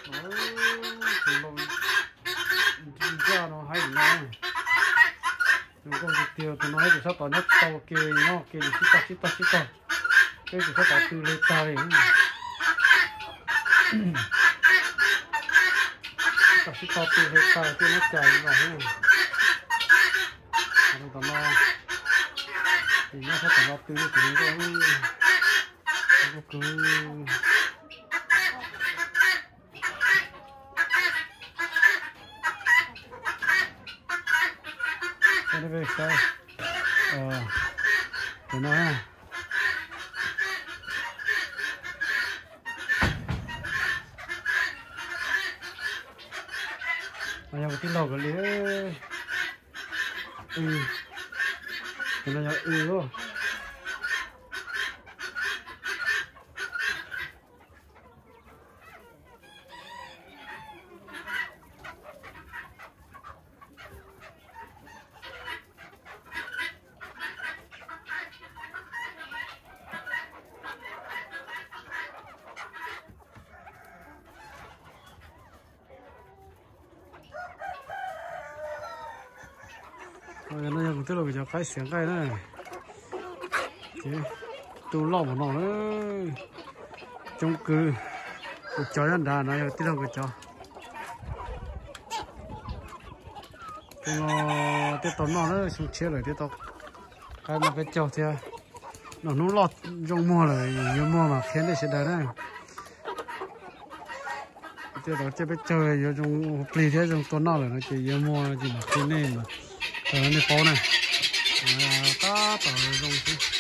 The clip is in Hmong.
Tus lau ntsaj no haib no. Zoo nkauj tiag tiag, tus no ib tus sab tom nyob tau ke, nyob ke sib tog sib tog sib tog. Peb tus sab tom tw hle tag li. Tog sib tog tw hle tag thiaj muab cais los. Tom no, nyob sab tom no tw li tus zoo nkauj, zoo nkauj kawg. Cov no, yog kuv tij laug kawg li. Tus no yog w. No yog kuv tij laug cov qaib xiav nqaij na. Ces tu loj npaum no na, coob kawg. Kuv cov nyob nrad no yog tij laug kuv cov. Tus no twb tau noj na, xyoo tshiab lawm twb tau qaib noj peb caug thiab. Noj hnub loj zoo muag lawm, yuav muag mas qhia nej sawv daws na. Twb tau caij peb caug yuav zoo plig thiab zoo tua noj lawm no ces yuav muag ces mam qhia nej mas nej paub na. Tab tom zoo xwb.